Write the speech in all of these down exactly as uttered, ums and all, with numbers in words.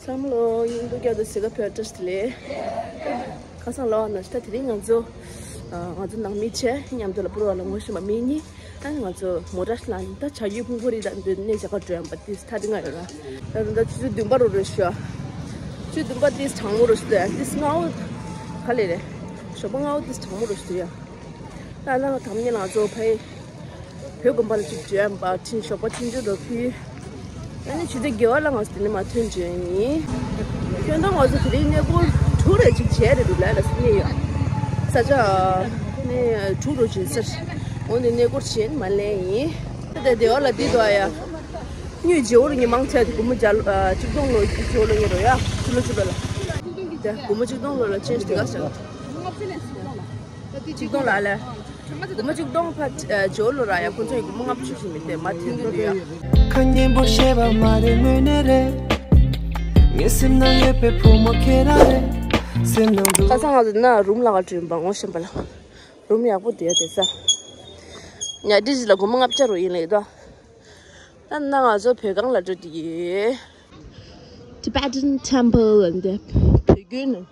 བསམ་བློ་ཡིན་འདུག་རྒྱ་དུ་སི་ག་ཕེར་ཏྲས་ལེ། ཁ་སང་ལ་བ་ན་ཤི་ད་དེ་རིང་ང་ཚོ་ང་ཚོ་ནང་མི་ཆེ་མཉམ་དུ་ལ་པུར་བ་ལ་ངོ་ཤེས་པ་མི་གཉིས། ཨ་ནི་ང་ཚོ་མོ་ཊ་ལ་ད་བྱ་རྒྱུད་ཕུང་པོ་རི་དང་འདི་ནས་རྒྱ་གར་འགྲོ་ཡང་པ་ཏིས་ཐ་དི་ང་ཡོད་ར། ད་ད་ཆུ་ཚོད་བདུན་པ་རུ་རུ་ཤོ། ཆུ་བདུན་པ་ཏིས་གྲང་མོ་རུ་ཤོ་ཏིས་ལྔ་བོ། ག་ལེ་རེད། ཞོགས་པ་ལྔ་བོ་ཏིས་གྲང་མོ་རུ་ཤོ་ཡ། ད་ལ་དམ་ཉེ་ལ་ང་ཚོ་ཕའི། བོད་དགོན་པ་ལ་ཅིག་བྱོན་པ་ཁྲིན་ཞོགས་པ་ཁྲིན་ཆུ་རུ་ཕུལ། ཨ་ནི་ཆུ་ཚོད་བརྒྱད་པ་ལ་ང་ཚོ་དེ་ནས་མ་ཐོན་བྱོན་ཡིན། ཁྱོད་ད་ང་ཚོ་དེ་རིང་གནས་སྐོར་དྲུག་རེ་ཅིག་བྱས་རེད་འདུག་ལ་ལ་སི་ནས་ཡོད། ས་ཆ་ནས་དྲུག་རུ་བྱོན་ཟེར། འོ་ནི་གནས་སྐོར་བྱེད་མ་ལེན་ཡིན། ད་དེ་བ་ལ་འདི་དོ་ཡ། དངུལ་བརྗེ་བོ་རུ་ཉི་མང་ཚད་དེ་སྒོར་མོ་བརྒྱ་ལོ་ཆིག་སྟོང་ལོ་བརྗེ་བོ་ལོ་ཉེ་རོ་ཡ་ཕྱི་ལོ་ཕྱི་ལོ་ལ། དེ་སྒོར་མོ་ཆིག་སྟོང་ལོ་ལ་ཅན་ཞིག་དེ་ག་ཟེར། ཆིག་སྟོང་ལ་ལས། སྒོར་མོ་ཆིག་སྟོང་ཕ་བརྗེ་བོ་ལོ་ར་ཡ་ཁོ་ཚོ་ཡི་སྒོར་མོ་ལྔ་བཅུ་ཞིག་མི་དེ་མ་ཐིང་གི་འདུག་ཡ། ཁ་སྙན་པོ་བཤད་པ་མ་རེད་དངོས་གནས་རེད། ངའི་སེམས་ནང་ཡོད་པའི་བུ་མོ་ཁྱེད་རང་རེད། སེམས་ནང་དུ། ཁ་སང་ང་ཚོ་ན་རུམ་ལ་ག་བྲིས་པ་ངོ་ཤེས་པ་ལ། རུམ་ཡག་པོ་དེ་ཡ་དེ་ས། ཉ་ཏི་ཞིག་ལ་སྒོར་མོ་ལྔ་བཅུ་རུ་ཡིན་ལེ་དོ། ད་ན་ང་ཚོ་བོད་ཁང་ལ་འགྲོ་དེ་ཡོད། Tibetan Temple འདི་བོད་བརྒྱུད་ནང་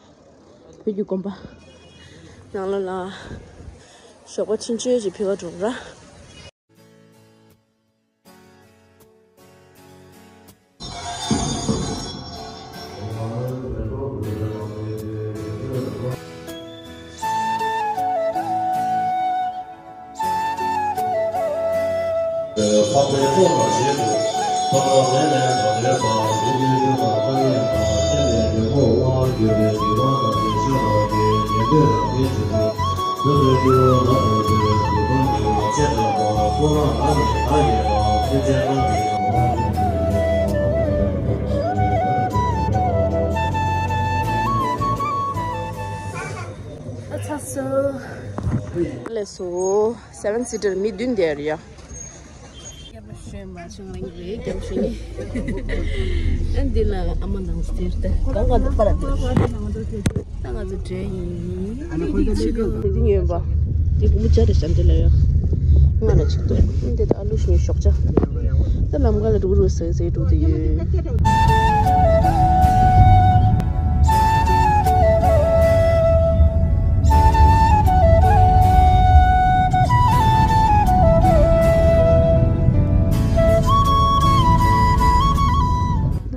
བོད་བརྒྱུད་དགོན་པ་ནང་ལོགས་ལ་ཞོགས་པ་ཕྱིན་ཆད་ཅིག་ཕེབས་པ་འགྲོ་ར། ལགས་སོ། སེ་ཝན་སི་ཊར་མི་བདུན་བསྡད་ཡོད་རེད་ཡ། སྐྱབས་ཞུས་མ་བྱུང་རང་གི་རེད་སྐྱབས་ཞུས་ནི། ཨ་འདི་ལ་ཨ་མ་ནང་སྟེར་ཏེ་གང་ག་འདུག་པ་ལ་འདུག་ད་ང་ཚོ་འདྲེ་ཡིན། འདི་ཉོས་པ། འདི་སྒོར་མོ་བརྒྱ་རེད་ཤག་འདི་ལ་ཡ། ང་ལ་ཆིག་སྟོན། འདི་ད་ཨ་ལུ་ཞིག་ཤོག་ཅག་ད་ལམ་ཁ་ལ་འགྲོ་རུ་ཟེར་ཟེར་འགྲོ་དེ་ཡོད།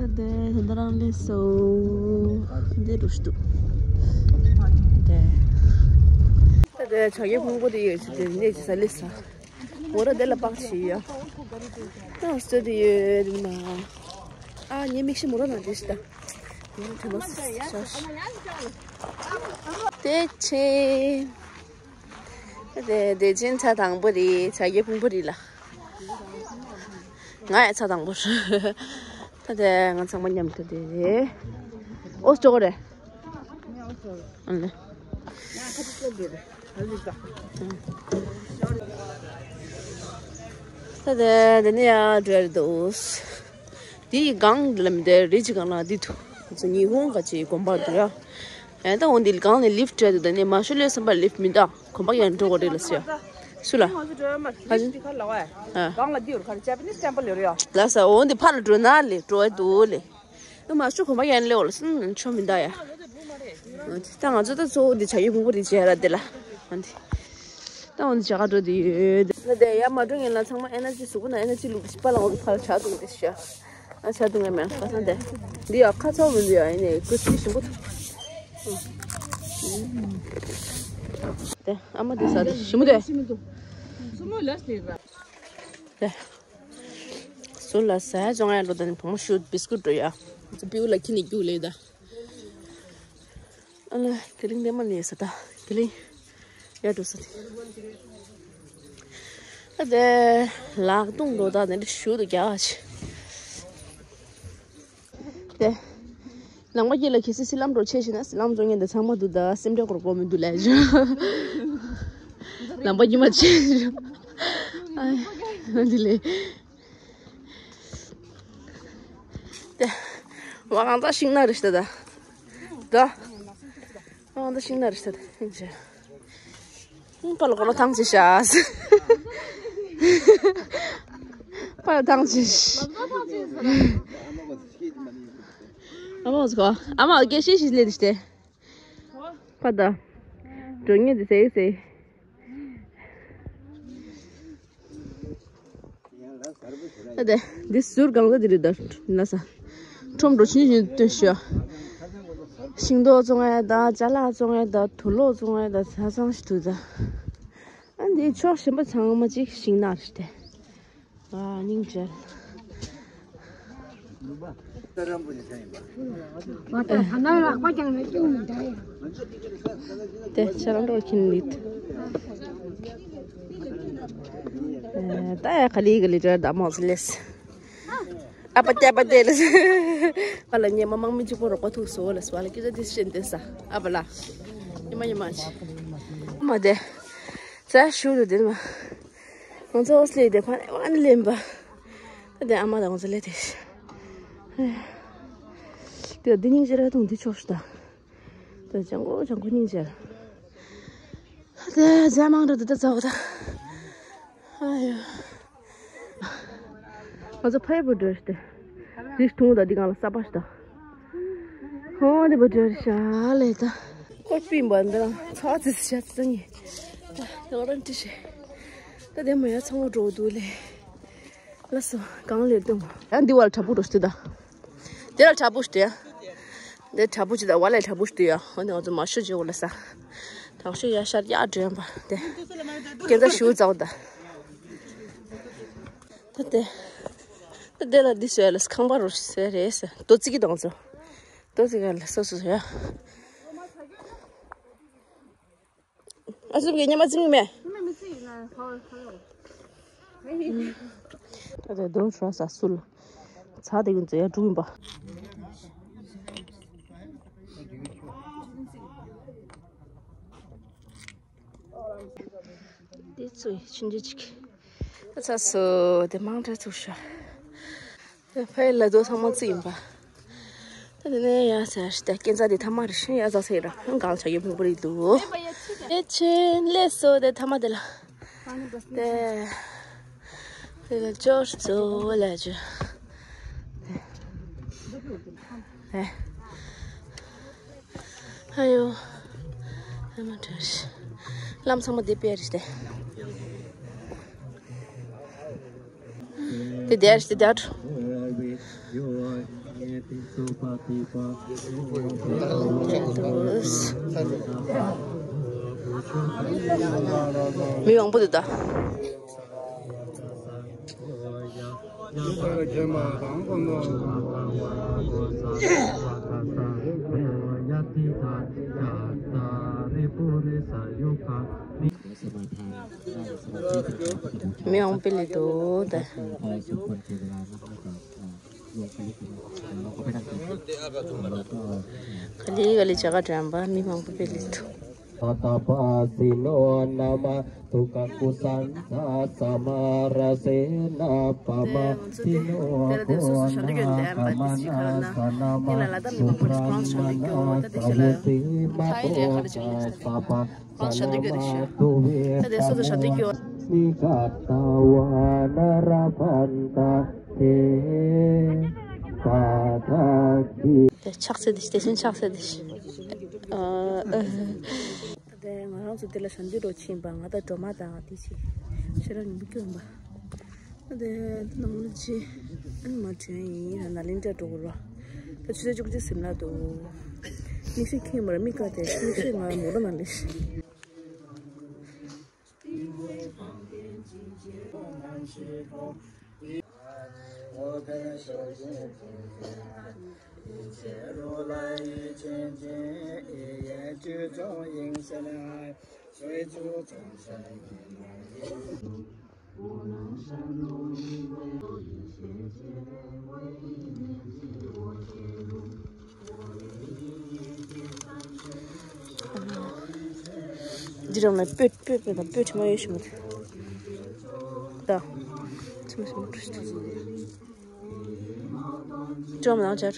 ད་དེ་ད་རང་ལས་སོ། འདི་རུ་ཞིག་འདུག་དེ། ད་དེ་བྱ་རྒོད་ཕུང་པོ་དེ་ཡོད་ཅིག་དེ་གནས་ཀྱི་ས་ལས་ས། མོ་ར་དེ་ལ་པགས་ཤིག་ཡོད། ད་སོ་དེ་ཡོད་རིང་མ། ཨ་ཉེ་མིག་ཤི་མོ་ར་ན་དེ་ཤི་ད། དེ་ཆེ། དེ་དེ་ཆེན་ཚ་དང་པོ་རེད་བྱ་རྒོད་ཕུང་པོ་རེད་ལ། ང་ཡང་ཚ་དང་པོ་རེད། ད་དེ་ང་ཚང་མ་མཉམ་དུ་དེ་རེད། ཨོ་ཅོག་རེད། ཨ་ནི། ད་དེ་དེ་ནས་ཡར་འགྲོ་ཡ་རེད་འདུག་དེའི་སྒང་ལ་མི་འདུག་རི་གཅིག་སྒང་ལ་འདི་འདུག་ང་ཚོ་ཉི་ཧོང་ག་ཅིག་དགོན་པ་འདུག་ཡ། ཨེ་ད་འོ་འདི་སྒང་ནས་ལིཕ་ཊི་སྤྲད་འདུག་ད་ནས་མ་ཤོར་ལས་བསམ་པ་ལིཕ་ཊི་མི་འདུག་གོམ་པ་ཡང་འགྲོ་དགོས་རེད་ལ་ཟེར་ཡ། སུ་ལ། ཧ་ཅི། ལ་ས་འོ་འདི་ཕར་ལ་འགྲོ་ན་ལེ་འགྲོ་ཡ་འདུག་ལེ། ཨ་མ་ཤོ་གོམ་པ་ཡན་ལེ་འོ་ལ་སུན་ཆོ་མི་འདའ་ཡ། ད་ང་ཚོ་ད་གཙོ་བོ་འདི་བྱ་ཡུལ་ཕུང་པོ་རི་བྱས་ར་འདི་ལ། འོ་འདི། ད་འོ་འདི་བྱ་ག་འགྲོ་འདི་ཡོད། ད་དེ་ཡ་མ་འགྲོ་ངན་ལ་ཚང་མ་ཨེ་ན་ཇི་གཟུགས་པོ་ན་ཨེ་ན་ཇི་ལུག་པ་ལ་འོ་འདི་ཕར་བྱ་འདུག་འདི་ཤ། ཨ་བྱ་འདུག་ངས་མེད་ཁ་སང་དེ། འདི་ཡ་ཁ་ཚ་བོ་མི་འདུག་ཡ་ཨེ་ནས་ཀུ་ཤི་ཞིམ་པོ་འདུག་དེ་ཨ་མ་དེ་ཟ་དེ་ཞིམ་པོ་དེ། དེ། སུ་ལ་ཟ་ཅོང་ཡ་ལོ་དང་བུ་མོ་ཤུ་བིས་ཀུད་འགྲོ་ཡ། ཚོ་པིའུ་ལ་ཁྱི་ནས་རྒྱུག་ལེ་ད། ཨ་ལ་དེ་རིང་འདེམ་མ་ནས་ས་ད་དེ་རིང་ཡ་འགྲོ་ས་དེ། ཨ་དེ་ལག་སྟོང་འགྲོ་ད་དེ་འདྲ་ཞུ་དུ་རྒྱག་ཆེ། དེ། ནང་པ་སྐྱིད་ལ་གལ་སྲིད་སི་ལམ་འགྲོ་ཆེ་ཞིག་ན་སི་ལམ་འགྲོ་ངན་དེ་ཚང་མ་འདུག་ད་སེམས་ཁྲལ་སྐོར་སྐོར་མི་འདུག་ལས་བྱུང་། ནང་པ་སྐྱིད་མ་ཆེ་བྱུང་། ཨ་འདི་ལས། དེ། བ་གང་ད་ཤིང་ན་རེ་ཤི་ད་ད། ད། བ་གང་ད་ཤིང་ན་རེ་ཤི་ད་ད། ཧུང་པ་ལ་གོ་ལ་ཐང་ཆེ་ཤ། པ་ལ་ཐང་ཆེ་ཤ། ཨ་མ་ཟིག་གོ། ཨ་མ་སྐད་ཤེས་ཤིག་ལེན་ཏེ། ཕ་ད། འགྲོ་ངེས་དེ་ཟེར་ཟེར། ཨ་དེ། འདི་ཟུར་གང་ས་འདི་རེད་ད། ན་ས། ཁྲོམ་འགྲོ་ཆུན་ཆུན་སྟོན་ཤོག། ཤིང་ཏོག་བཙོང་ཡ་ད། ཅ་ལག་བཙོང་ཡ་ད། དུག་ལོག་བཙོང་ཡ་ད། ཆ་ཚང་ཞིག་འདུག་ད། ཨ་འདི་ཕྱོགས་གཞན་པ་ཚང་མ་ཅིག་ཤིང་ནགས་རེད་དེ། ཨ་སྙིང་རྗེ། ང་དང་ཕ་ནང་ལག་པ་བརྐྱངས་ན་སྐྱོན་མི་འདྲ་ཡ། དེ་ཁྱེད་རང་འགྲོ་ཁྱིམ་ནི། ད་ཡ་ག་ལི་ག་ལི་འདྲ་ད་མོ་ཟི་ལེས། ཨ་པ་ཏེ་པ་ཏེ་ལེས། ཨ་ལ་ཉེ་མ་དམག་མི་གཅིག་པོ་རོགས་པ་ཐུག་སོ་ལ་སོ་ལ་ཀི་ཟ་དེ་ཤེན་དེ་ས་ཨ་པ་ལ། ཉེ་མ་ཉེ་མ་ཆི། མ་དེ། ཙ་ཞུ་དུ་དེ་མ། ང་ཚོ་ཨོ་སི་ལེ་དེ་ཕ་ནས་ལེན་པ། ད་དེ་ཨ་མ་དང་ང་ཚོ་ལས་དེ། དེ་འདི་སྙིང་རྗེ་ར་དུང་འདི་ཆོག་ཤི་ད། དེ་ལྗང་གུ་ལྗང་གུ་སྙིང་རྗེ། དེ་རྫས་མང་དྲགས་འདི་ད་ཚ་བོ་ད། ཨ་ཡོ། ང་ཚོ་ཕ་ཡི་བུ་འདྲ་ཤི་ད། འདི་ཐུང་ད་འདི་གང་ལ་ས་པ་ཤི་ད། ཧོ་འདི་བུ་འདྲ་ཤ་ལེ་ད། ཁོ་པིན་པ་འདི་རང་ཚ་བ་ཙི་ཤ་ཙི་ཉི། ད་རང་ཏི་ཤེ། ད་དེ་མ་ཡ་ཚང་མ་འགྲོ་འདུག་ལེ། ལགས་སོ། གང་ལེར་ལྟུང་། ཡང་འདི་བར་དྲ་འབུ་འགྲོ་སྟེ་ད། དེ་ལ་དྲ་འབུ་སྟེ་ཡ། འདི་དྲ་འབུ་ཅི་ད་བ་ལས་དྲ་འབུ་སྟེ་ཡ། འོ་ནི་ང་ཚོ་མ་ཤོད་ཅི་འོ་ལ་ས། དྲག་ཤོད་ཡ་ཤར་ཡ་འདྲེན་པ་དེ། སྐྱེ་འཛའ་ཞུ་ཙའོ་ད། ད་དེ། ད་དེ་ལ་འདི་ཟེར་ལ་ཁང་པ་རུ་ཟེར་རེད་ཟེར། རྡོ་རྩིག་གི་དང་ཚོ། རྡོ་རྩིག་ག་ལ་སོ་སོ་ཡ། ཨ་སུབ་ཀྱི་ཉི་མ་ཚིག་མེད། ད་ལྟ་རྡོ་ཧྲ་ས་སུལ། ཚ་དེ་ཀུན་ཚོ་ཡ་དྲུག་ཡིན་པ། འདི་ཚོ་ཡི་ཆུན་ཆུ་ཅིག་ད་ཚ་སུ་དེ་མང་དྲགས་ཚུགས་ཤ། ཕའི་ལ་རྡོ་ཚང་མ་རྩིག་ཡིན་པ། ད་དེ་ནས་ཡ་ཟེར་ཞིག་ད་སྐྱེ་འཛའ་དེ་ཐ་མ་རེད་ཤི་ཡ་ཟ་ཟེར་ར་གང་ཆ་ཡོད་མི་པོ་རེད་འདུག་ཨེ་ཆེན་ལས་སོ་དེ་ཐ་མ་དེ་ལ། དེ་དེ་ལ་ཅོར་ཙོ་ལ་ཅོ། དེ། ཨ་ཡོ། ཨ་མ་དྲ་ཤི། ལམ་ཚང་མ་དེ་པེ་རེད་དེ། དེ་དེར་དེ་དེར། མི་མང་པོ་འདུག་ད། མི་ཡང་པི་ལི་དུ་ད། ག་ལེ་ག་ལེ་ཇ་ག་དྲན་པ་མི་མང་པོ་པི་ལི་དུ། ད་ང་ཚོ་དེ་ལ་དེ་སོ་སོ་ཞབས་འདེགས་ཡོད་འདེམས་པ་དེ་ཅི་ག་ན་དེ་ལ་ལ་ད་མི་མང་པོ་ཞིག་ཁོ་རང་ཞབས་འདེགས་ཡོད་ད་དེ་ཤ་ལ་ཐའི་ལ་ཁ་ལ་ཅི་ལ་ཤ་ད། རང་ཞབས་འདེགས་ཀྱི་རེ་ཞུ། ད་དེ་སོ་སོ་ཞབས་འདེགས་ཀྱི། དེ་ཕྱག་འཚལ་དེ་དེ་བཞིན་ཕྱག་འཚལ་དེ། ཨ། ད་ང་རང་ཚོ་དེ་ལ་ཞབས་འདེགས་འགྲོ་ཕྱིན་པ་ང་ད་སྒྲོལ་མ་དང་དེ་ཆེ་ཤེས་རབ་ཉིན་མོ་སྐྱོན་པ། དེ་ནང་ལ་ཆེ་ཨན་མ་དྲན་ཡིན་ན་ལིན་ཏྲ་འགྲོ་གི་རོ། ད་ཆུ་ཚོད་བཅུ་གཅིག་ཟིན་ན་འདུག་དམིགས་བསལ་ཁྱེད་མར་མི་དཀའ་སྟེ་དམིགས་བསལ་ང་མོ་ལ་ན་ལེ་ཤི། འདི་རང་ལ་སྤོས་སྤོས་སྤོས་དང་སྤོས་དྲི་མ་ཡོད་ཤི་མོད། ད། ཚོ་ཞིམ་པོ་འདུག་ཅོམ་ནང་ཆར།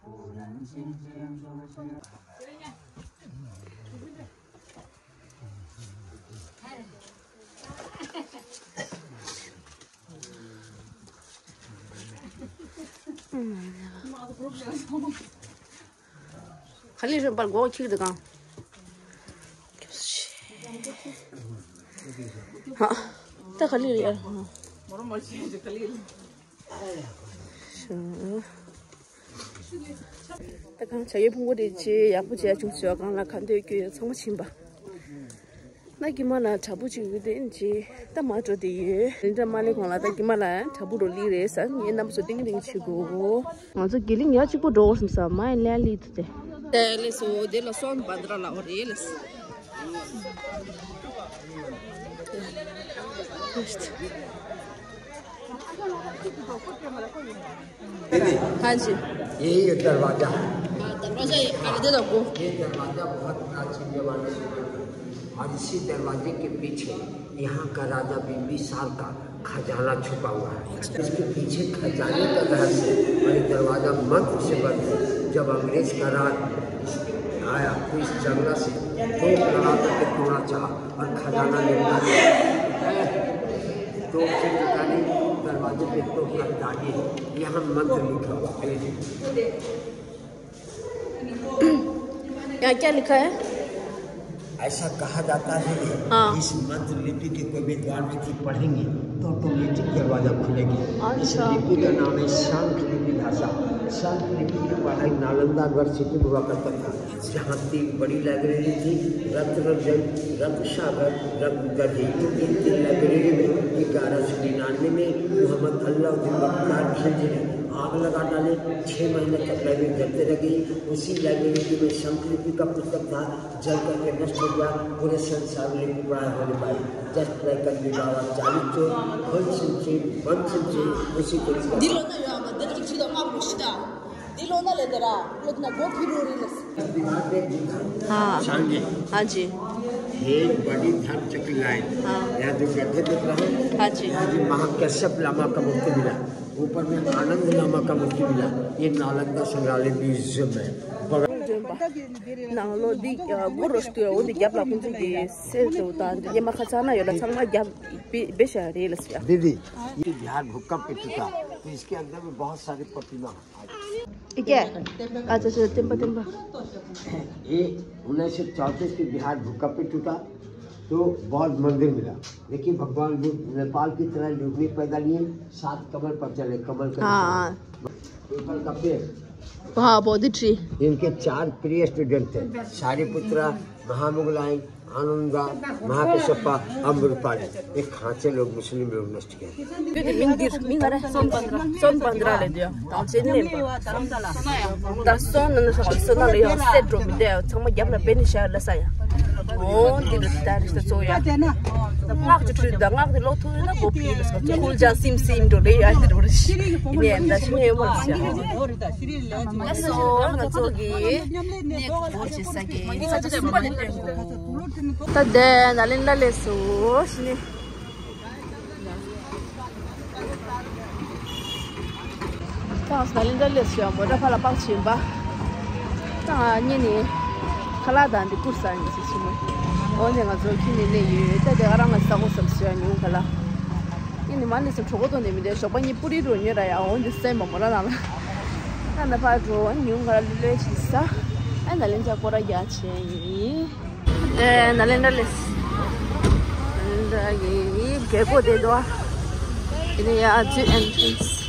ག་ལེར་རིམ་པར་སྒོ་ཁྱིག་འདི་གང་། ཧ། ད་ག་ལེར་ཡ། ད་གང་བྱ་ཡུལ་ཕུང་པོ་དེ་ཆེ་ཡག་པོ་བྱས་བྱུང་ཟེར་བ་གང་ལ་ཁ་འདོད་སྐྱོ་ཡོད་ཚང་མ་ཕྱིན་པ། ན་གི་མ་ལ་དྲ་འབུ་ཅིག་ཡོད་དེ་ཅི་ད་མ་འགྲོ་དེ་ཡོད། ལིན་ཏྲ་མ་ལེ་གོང་ལ་ད་གི་མ་ལ་དྲ་འབུ་རོ་ལི་རེད་ས་ངའི་རྣམ་པ་ཚོ་ཏིང་རིང་ཆི་གོ། ང་ཚོ་གི་ལིང་ཡ་གཅིག་པོ་འགྲོ་བར་སོང་ས་མ་ཡ་ལེ་ལི་དུ་དེ། དེ་ལེ་སོ་དེ་ལ་སོན་བན་དྲ་ལ་འོ་རེད་ལེ་སོ། हाँ जी। यही है दरवाजा। हाँ, दरवाजा ये आगे देखो। ये दरवाजा बहुत प्राचीन जमाने से बना है। और इसी दरवाजे के पीछे यहाँ का राजा बिम्बिसार का खजाना छुपा हुआ है। इसके पीछे खजाने का रहस्य है। और ये दरवाजा मंत्र से बंद है। जब अंग्रेज का राज आया तो इस जंगल से तोप लगा करके तोड़ा चाहा और खजाना लेना। तो फिर दुकानी दरवाजे पे तो कर दागे, यहाँ मंत्र लिखा हुआ है। यहाँ क्या लिखा है? ऐसा कहा जाता है कि हाँ। इस मंत्र लिपि के कोई विद्वान व्यक्ति पढ़ेंगे तो ऑटोमेटिक दरवाजा खुलेगी। इस अच्छा। लिपि का नाम है संख लिपि भाषा। संख लिपि की पढ़ाई नालंदा यूनिवर्सिटी में हुआ करता था। जहाँ तीन बड़ी लाइब्रेरी थी, रत्न रंजन, रत्न सागर, रत्न गढ़ी। इन तीन लाइब्रेरी में ग्यारह सौ निन्यानवे में मोहम्मद अलाउद्दीन बख्तियार खिलजी ने आग लगा डाली। छह महीने तक लाइब्रेरी जलते रह गई। उसी लाइब्रेरी में संस्कृति का पुस्तक था, जल करके नष्ट हो गया। पूरे संसार में लिपि पढ़ाई हो नहीं पाई। Just like a Baba चालीस चोर, हंस सिंह, बंद सिंह, उसी तरीके दिलो ना यो आमा दिल की चीज़ मां मुश्किल। दिलो ना ले दरा, लोग ना गो फिर रो रही लस। हाँ। सांगे। हाँ जी। ये बड़ी धर्म चक्र लाइन। हाँ। यहाँ जो गड्ढे दिख रहे हैं, हाँ जी। यहाँ जो महाकश्यप लामा का मूर्ति मिला, ऊपर में आनंद लामा का मूर्ति मिला, ये नालंदा संग्रहालय म्यूजियम है। बगल ནང་ལོ་འདི་སྒོ་རོ་སྟོད་འོ་འདི་རྒྱབ་ལ་ཁོང་ཚོ་གི་གསེར་དུ་དང་འདི་ཡེ་མ་ཁ་ཚ་ན་ཡོད་ལ་ཚང་མ་རྒྱབ་བེ་བེ་ཤ་རེད་ལ་ཟེར། दीदी, ये बिहार भूकंप में टूटा, तो इसके अंदर में बहुत सारे प्रतिमा हैं। ठीक है। अच्छा, अच्छा, टेम्पा, टेम्पा। ये उन्नीस सौ चौंतीस के बिहार भूकंप में टूटा, तो बौद्ध मंदिर मिला। देखिए, भगवान बुद्ध नेपाल की तरह लुंगी पैदा लिए, सात कमल पर चले, कमल का हाँ। पीपल का पेड़। हाँ, बोधिट्री। इनके चार प्रिय स्टूडेंट थे, सारिपुत्रा, महामोगलायन, आनंदा, महाकश्यपा, अम्बरपाली। ये खांचे लोग, मुस्लिम लोग नष्ट किए। ཡོད་དེ་མིང་འདིར་མིང་ང་ར་སོན་པན་དྲ་སོན་པན་དྲ་ལས་འདུག་ཡ། དང་ཅན་ལེན་པ་ད་སོན་ན་ན་ཤ་སོན་ན་ལ་ཡང་སེ་འགྲོ་མི་འདུག་ཡ། ཚང་མ་རྒྱབ་ལ་བེ་ནི་ཤ་ལ་ས་ཡ། འོ་འདི་རུ་ད་རི་ཤ་ཚོ་ཡ། སྔགས་ཀྱི་ཁྲུས་དང་སྔགས་དེ་ལོག་ཐུག་ཡོད་ན་གོ་ཕི་ལ་སོ་ཚོ་ཁུལ་ཅང་སིམ་སིམ་འགྲོ་ལེ་ཡ་འདི་རུ་རི་ཤི་ནི་ཡ་ད་ཤི་ནི་ཡོད་པ་ལ་ཤ་ཡ། ད་སོ་ང་ཚོ་གི་གནས་སྐོར་བྱེད་ས་གི་ས་ཆ་གསུམ་པ་ནས་སྟོན་གོ། ད་དེ་ན་ལེན་ལ་ལས་སོ་ཤི་ནི། ད་ང་ཚོ་ད་ལན་འདྲ་ལས་སུ་ཡང་མོ་ཊ་ཕར་ལ་པག་ཕྱིན་པ། ད་ང་གཉིས་ནི་ཁ་ལག་དང་འདི་བསྐུར་ས་ཡིན་ཟེར་ཞུ་མོ། འོ་ནས་ང་ཚོ་ཁྱིམ་ནས་གནས་ཡོད། ད་དེ་ག་རང་ང་ཚོ་ལྟ་གོ་བསམ་སུ་ཡང་ཉུང་ཁ་ལག་གཉིས་ནི་མ་ནས་སུ་གྲོགས་པོ་དོན་ནས་མི་འདས་ཞོགས་པ་གཉིས་པུ་རི་རུ་ཉོས་ར་ཡ། འོ་འདི་སེམས་མ་མོ་ར་ནང་ལ། ད་ནི་ཕར་འགྲོ་ཉུང་ཁ་ལག་ལུས་ལས་བྱེད་ས། ཨ་ནི་ལན་ཆ་སྐོར་ར་རྒྱག་བྱས་ཡིན། ཨེ་ན་ལེན་ད་ལེས། ན་ལེན་ད་གི་རྒྱལ་པོ་དེ་དོ། དེ་ནས་ཡ་ཨ་ཙི་ཨེན་ཊི་རན་སི།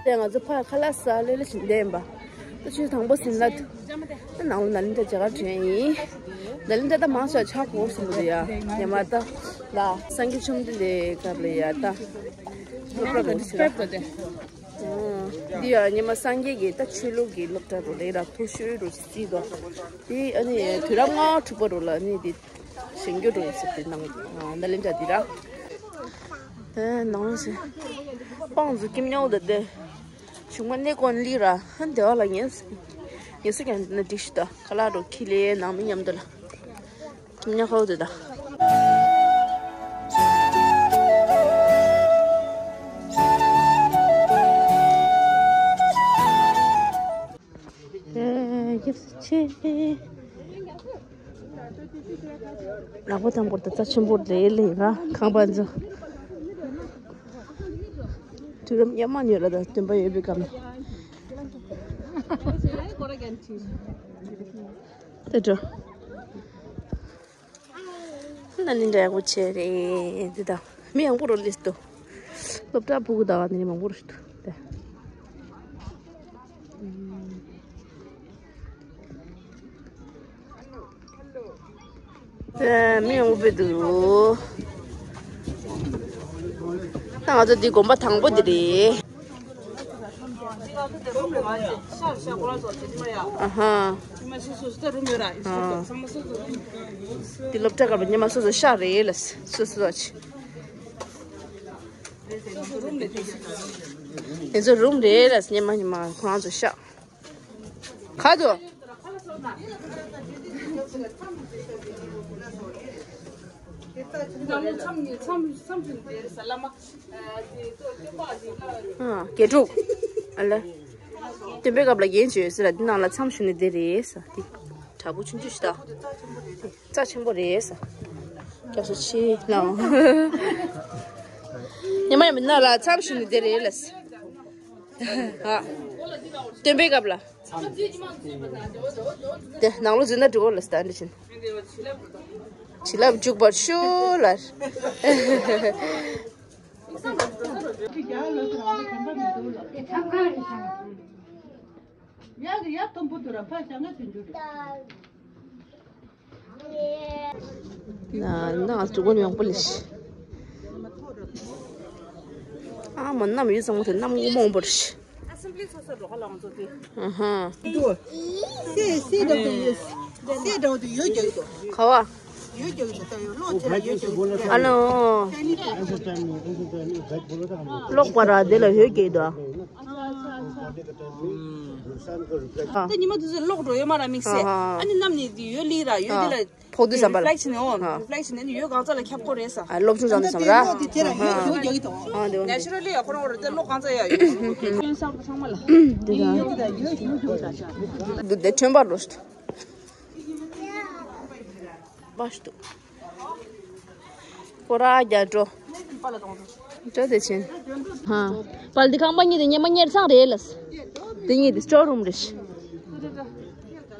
དེ་ང་ཚོ་ཕར་ཁ་ལག་ཟ་ལེ་ལེ་ཞིག་བསྡད་ཡིན་པ། ད་ཆུ་དང་པོ་ཟིན་ལ་ད་ནང་ལ་ན་ལིན་ད་ཇ་གར་དྲན་ཡིན། ན་ལིན་ད་ད་མང་ས་ཆག་གོ་སོང་འདུག་ཡ། ཉི་མ་ད་ལ་སངས་རྒྱས་ཆུང་འདི་ལས་སྐབས་ལ་ཡ་ད། སྐབས་ལ་དེ། འདི་ཡང་ཉི་མ་སངས་རྒྱས་ཀྱི་ད་ཆོས་ལུགས་ཀྱི་སློབ་གྲྭ་རུ་རེད་ལ། མཐོ་ཤོས་རུ་རྩིས་དོ། དེ་ཨ་ནི་དུས་རབས་ལྔ་དྲུག་པ་རུ་ལ་ནི་དེ་གཞན་སྐྱོ་འགྲོ་ཡིན་ཟེར་དེ་ནང་ནཱ་ལེནྡྲ་འདི་ར། དེ་ནང་ལོགས་སུ་སྤང་ཟུ་ཀིམ་ཉོག་དེ་དེ་ཆུང་མ་གནས་སྐོར་ལི་ར་ཧན་དེ་བ་ལ་ངས་ངས་སུ་ཀྱང་ན་འགྲིག་ཤི་ད་ཁ་ལག་རུ་ཁི་ལེ་ནང་མི་མཉམ་དུ་ལ། ཉ་ཧོ་དེ་ད། ཨེ་ཡག་ཆེ། ལག་པ་དང་པོར་ད་རྩ་ཆེན་པོ་རེད་ལེ་ར་ཁང་པ་ཚོ། དུས་རབས་སྔ་མ་ཉོ་ལ་ད་སྟོན་པ་ཡོད་པའི་སྐབས་ནས། དེ་འགྲོ། ན་ནིང་འདྲ་ཡག་པོ་བྱས་རེད་འདི་དང་མི་ཡང་པོ་རོ་ལིས་ཏོ། སློབ་གྲྭ་ཕྲུ་གུ་དང་ནི་མང་པོ་རོ་ཞིག་ཏུ་དེ། དེ་མི་ཡང་པོ་འདུག་ད་ང་ཚོ་འདི་དགོན་པ་དང་པོ་འདི་རེད། ཨ་ཧ། འདི་སློབ་གྲྭ་སྐབས་ཉི་མ་སོ་སོ་ཤག་རེད་ལ་སོ་སོ་ཆེ། དེ་ཚོ་རུམ་རེད་ལ་ཉི་མ་ཉི་མ་ཁོ་རང་ཚོ་ཤག་ཁ་དོ། ཨ། དགེ་ཕྲུག་ཨ་ལ། སྟོན་པའི་སྐབས་ལ་རྒྱན་བྱས་ཡོད་ཟེར་ལ་འདི་ནང་ལ་མཚམས་ཞུ་ནི་དེ་རེད་ས་འདི། དྲ་འབུ་ཆུང་ཆུང་ཞིག་ད། རྩ་ཆེན་པོ་རེད་ས། སྐྱབས་སུ་མཆི་ལའོ། ཉི་མ་ཡང་མི་ནང་ལ་མཚམས་ཞུ་ནི་དེ་རེད་ལ་ས། ཨ། སྟོན་པའི་སྐབས་ལ། དེ་ནང་ལོ་འཛུལ་ན་འགྲིག་གོ་ལ་སྟན་འདྲི་ཕྱིན། བྱིན་རླབས་འཇུག་པར་ཤོག་ལ། ན་ན་ང་ཚོ་གོ་ནི་ཡོང་པོ་ལེ་ཤི། ཨ་མ་ནམ་ཡོད་ཙང་མོ་དེ་ནམ་དབུ་མ་འོང་པོ་ལེ་ཤི། ཨ་ཧ། ཨ་ལོ། གློག་པ་ར་དེ་ལ་ཡོད་ཀྱི་འདུག་ཨ། ད་ཉི་མ་དུས་ཚོད་གློག་འགྲོ་ཡོད་མ་ར་དམིགས་བསལ། ཨ་ནི་གནམ་ནས་དེ་ཡོད་ལི་ར་ཡོད་དེ་ལ། ཕོག་དུས་ཙམ་པ་ལ། རི་ཕི་ལེག་ཤན་འོ། ཨ། རི་ཕི་ལེག་ཤན་ནི་ཡོད་གང་ཚ་ལ་ཁྱབ་ཁོ་རེད་ས། ཨ། སློབ་ཆུང་ཙམ་དུ་ཙམ་ར། ཨ། དེ་ནེ་ཅུ་རལ་ལི་ཡ་ཁོ་རང་རེད་དེ་གློག་གང་ཚ་ཡ་ཡོད། དེ་དང་། དེ་ཐོན་པ་རོ་སྟོ། པ་སྟོ། ཁོ་ར་རྒྱ་འགྲོ། འགྲོ་དེ་ཕྱིན། ཧ། པལ་འདི་ཁང་པ་གཉིས་དེ་སྙེ་མ་གཉེར་ཚང་རེད་ལ། དེ་གཉིས་དེ་སི་ཊོར་རུམ་རེད།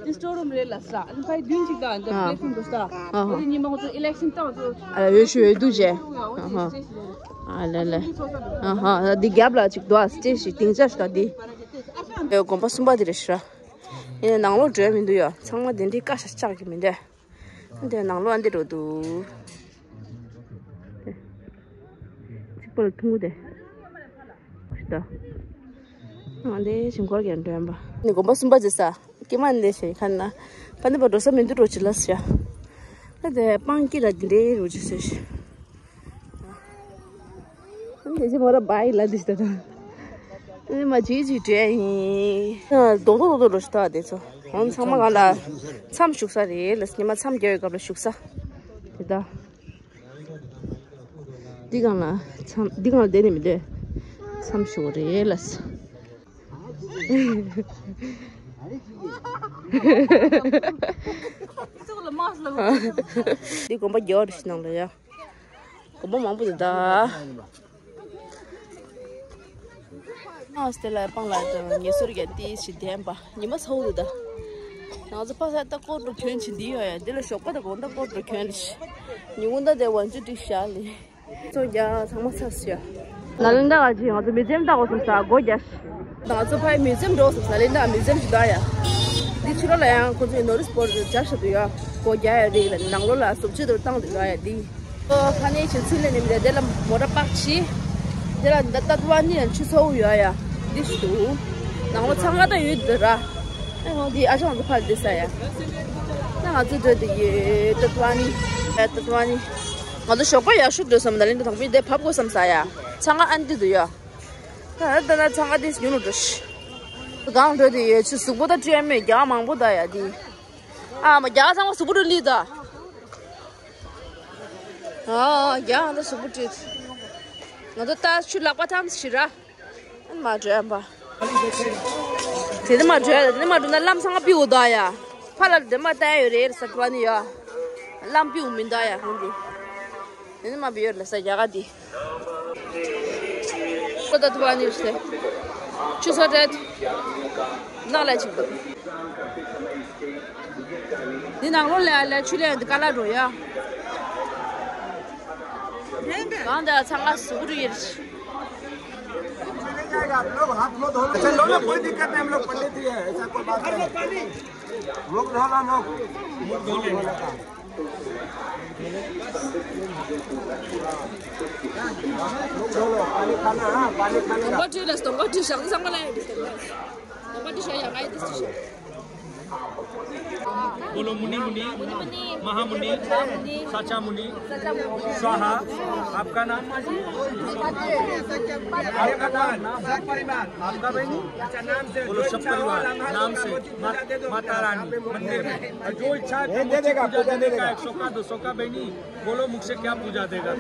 དེ་སི་ཊོར་རུམ་རེད་ལ་ས། ཨ་ནི་ཕའི་བདུན་ཅིག་དང་འདི་ཨ་པི་ལེ་ཊི་རུམ་འདུག་ས། ཨ་ཧ། དེ་ནི་ཉི་མ་ང་ཚོ་ཨི་ལེག་ཤན་བཏང་ཚོ། ཨ་ཡོད་ཤོད་ཡོད་དུ་བྱས། ཨ་ཧ། ཨ་ལེ་ལེ། ཨ་ཧ། འདི་རྒྱབ་ལ་ཅིག་འདུག་ཨ་སི་ཊེ་ཇི་ཞིག་སྡིངས་ཆ་ཞིག་དང་འདི། ཨེ་དགོན་པ་གསུམ་པ་འདི་རེད་ཤག་ཡིན་ནའི་ནང་ལོགས་འགྲོ་ཡ་མི་འདུག་ཡ། ཚང་མ་དེ་འདྲའི་ཀ་ཤ་ལྕགས་ཀྱི་མི་འདུག་འདི་ནང་ལོགས་ཨ་འདི་འགྲོ་འདུག་ཚིག་པ་ལ་ཐུང་ངུ་དེ། ཤི་ད། ཨ་འདི་ཞིང་འཁོར་གྱི་འགྲོ་ཡ་པ། ནི་དགོན་པ་གསུམ་པ་ཟེར་ས། ཀྱེ་མ་འདི་ཞིག་ཁ་ན། ཕ་ནི་པ་འགྲོ་ས་མི་འདུག་འགྲོ་ཅི་ལ་ཟེར་ཡ། ཨ་དེ་སྤང་ཀི་ལ་འདི་འདྲའི་རུ་ཅི་ཟེར་ཞིག་ཨ་དེ་ཅི་མོ་ར་བའི་ལ་འདི་ཞིག་ད་ད། ཨ་མ་ཇི་ཇི་བྲེ་ཡིན། རྡོག་རྡོག་རྡོག་རྡོག་རུ་ཞིག་ད་དེ་ཚོ། ཧོན་ཚང་མ་ག་ལ། མཚམས་བཞུགས་ས་རེད་ལ་ཉི་མ་མཚམས་རྒྱག་ཡོད་སྐབས་ལ་བཞུགས་ས། དེ་ད། འདི་གང་ལ་མཚམས་འདི་གང་ལ་བསྡད་ནས་མི་འདོད། མཚམས་ཞུ་རེད་ལ། འདི་དགོན་པ་རྒྱག་རེ་ཞིག་ནང་ལ་ཡ། དགོན་པ་མང་པོ་འདུག་ད། ཨ་སྟེ་ལ་སྤང་ལ་དང་ངེ་སོར་གྱི་ཏི་ཞིག་ལྡན་པ་ཉི་མ་ཚ་བོ་འདུག་ད། ང་ཚོ་ཕ་ས་ལྟ་སྐོར་འགྲོ་གྱོན་ཆེ་འདི་ཡོད་ཡ། འདི་ལ་ཞོགས་པ་དང་དགོང་དག་སྐོར་འགྲོ་གྱོན་ལ་ཤི། ཉི་གུང་ད་དེ་ཝན་ཅུ་ཏི་ཤ་ལི། ཚོ་རྒྱ་ཚང་མ་ཚ་སི་ཡ། ནཱ་ལེནྡྲ་ག་ཅི་ང་ཚོ་མིའུ་ཛི་ཡམ་ལྟ་གོ་སོང་ས་སྒོ་རྒྱ་ཤི། ང་ཚོ་ཕའི་མིའུ་ཛི་ཡམ་འགྲོ་སོང་ས་ནཱ་ལེནྡྲ་མིའུ་ཛི་ཡམ་ཞིག་ད་ཡ། འདི་ཕྱི་ལོགས་ལ་ཡང་ཁོ་ཚོའི་ནོ་རིས་བོར་ཌི་རྒྱ་ཤ་འདུག་ཡ། སྒོ་རྒྱ་ཡ་རེད་ལ་ནང་ལོགས་ལ་སུབ་ཆེ་དུ་བཏང་འདུག་ཡ་ཡ་འདི། ཨོ་ཁ་ནས་ཆུ་ཚོད་ལས་ནས་མི་རེད་དེ་ལ་མོ་ཊ་པག་ཆི། དེ་ལ་འདི་ལྟ་དུ་བ་ནི་ཡང་ཆུ་ཚ་བོ་ཡོད་ཡ། འདི་ཞིག་འདུག་ནང་ལོ་ཚང་མ་ད་ཡོད་འདི་ར། ཨ་ང་འདི་ཨ་ཅག་ང་ཚོ་ཕར་འདི་ས་ཡ། ད་ང་ཚོ་འདོད་འདི་ཡོད་ཏ་ཏ་ཝ་ནི། ཏ་ཏ་ཝ་ནི། ང་ཚོ་ཞོགས་པ་ཡར་ཤོག་འགྲོ་བསམ་ད་ལན་དང་པོ་འདི་བབས་དགོས་བསམ་ས་ཡ། ཚང་མ་ཨན་འདི་འདུག་ཡ། ད་ད་ན་ཚང་མ་འདི་ཉུང་རུ་འགྲོ་ཤི། གང་འགྲོ་འདི་ཡོད་ཆུ་གཟུགས་པོ་ད་སྤྲོད་མེད་རྒྱ་མང་པོ་ད་ཡ་འདི། ཨ་མ་རྒྱ་ཚང་མ་གཟུགས་པོ་འགྲོ་ལི་ད། ཨ་རྒྱ་ང་ད་གཟུགས་པོ་འགྲོ། ང་ཚོ་ད་ཆུ་ལག་པ་ཐམས་ཤི་ར། མ་འགྲོ་ཡ་པ། དེ་ནི་མ་འགྲོ་ཡ་དེ་ནི་མ་འགྲོ་ན་ལམ་སང་པིའུ་ད་ཡ། ཕ་ལ་དེ་མ་ལྟ་ཡ་ཡོད་རེད་ས་ཏ་ཏ་ཝ་ནི་ཡ། ལམ་པིའུ་མི་ད་ཡ་ཧོང་གི། དེ་ནི་མ་པི་ཡོད་ལ་ས་རྒྱ་ག་དེ། ཁོ་ད་ཏ་ཏ་ཝ་ནི་ཡོད་སེ། ཆུ་ཚོད་རེད། ནག་ལ་ཅིག་འདུག་འདི་ནང་ལོགས་ལ་ལ་ཆུ་ལེན་འདི་ཀ་ལ་འགྲོ་ཡ། གང་དེ་ཚང་མ་ཟུག་རུ་ཡིར། अच्छा, लो ना, कोई दिक्कत नहीं, हम लोग पंडित ही है, ऐसा कोई बात नहीं। मुख धो लो, मुख। मुख धो लो। मुख धो लो, पानी खाना, हाँ, पानी खाने का। बोलो मुनि मुनि, महामुनि, साचा मुनि, स्वाहा। आपका नाम? आपका नाम? आपका बहनी? बोलो सब परिवार नाम से। मा-, माता रानी मंदिर में। और जो इच्छा है, दे देगा, पूजा देने का। एक सौ का, दो सौ का बहनी। बोलो मुख से क्या पूजा देगा?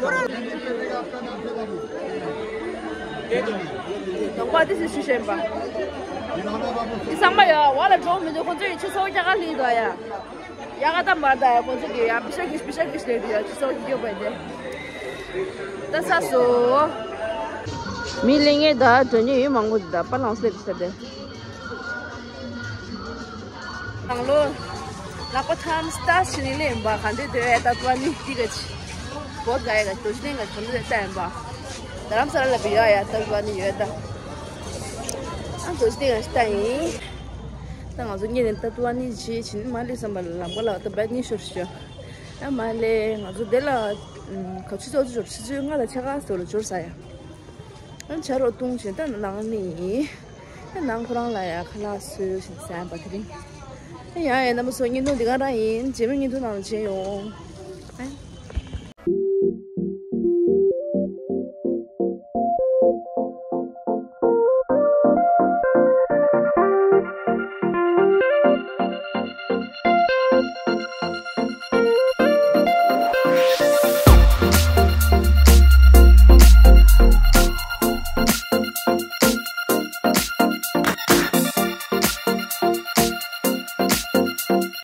ནང་པ་དེ་སུ་ཤེས་པ། དེ་ཚང་མ་ཡ་བ་ལ་འགྲོ་མི་འདུག་ཁོང་ཚོས་ཆུ་ཚོད་བརྒྱ་ག་ལི་དོ་ཡ། ཡ་ག་ད་མ་ད་ཡ་ཁོང་ཚོས་ཡ་པི་ཤ་གིས་པི་ཤ་གིས་ལེ་དུ་ཡ་ཆུ་ཚོད་བརྒྱ་པ་དེ། ད་ས་སོ། མི་ལེ་ངེ་ད་དོན་ཉེ་ཡོད་མང་པོ་འདུག་ད་པ་ལང་སེ་ཟེར་དེ། ནང་ལོ། ལག་པ་ཐམས་ཅད་ཤི་ནི་ལེན་པ་ག་འདྲེ་དེ་ད་ཏ་ཏ་ཝ་ནི་ཏི་ག་ཅི། བོད་ག་ཡ་ག་རྡོ་རྗེ་གདན་ག་ག་འདྲེ་ལྟ་ཡིན་པ། རྡ་རམ་ས་ལ་ལ་བི་ཡ་ཡ་ད་ཏ་ཏ་ཝ་ནི་ཡོད་ད། ཨ་རྡོ་རྗེ་གདན་ག་ཤི་ལྟ་ཡིན། ད་ང་ཚོ་ངེད་ནས་ད་ཏ་ཏ་ཝ་ནི་ཇི་ཕྱིན་མ་ལེ་བསམ་པ་ལ་ལམ་ཁ་ལ་ད་བད་ནི་ཤོར་ཤོར། ཨ་མ་ལེ་ང་ཚོ་དེ་ལ་ག་ཆུ་ཚོད་ཅོར་ཆུ་ཚོད་ལྔ་ལ་ཆ་ག་སོ་ལ་འབྱོར་ས་ཡ། ཨ་ཆ་རོགས་བཏུང་བྱས་ད་ནང་ནས་ཡིན། ཨ་ནང་ཁོ་རང་ལ་ཡ་ཁ་ལག་བཟོས་བྱས་ཟ་ཡ་པ་དེ་རིང་། ཨ་ཡ་ཡ་རྣམ་པ་ཚོ་བརྙན་ཐུང་འདི་ག་རང་ཡིན། རྗེས་མའི་བརྙན་ཐུང་ནང་ལ་མཇལ་ཡོང་།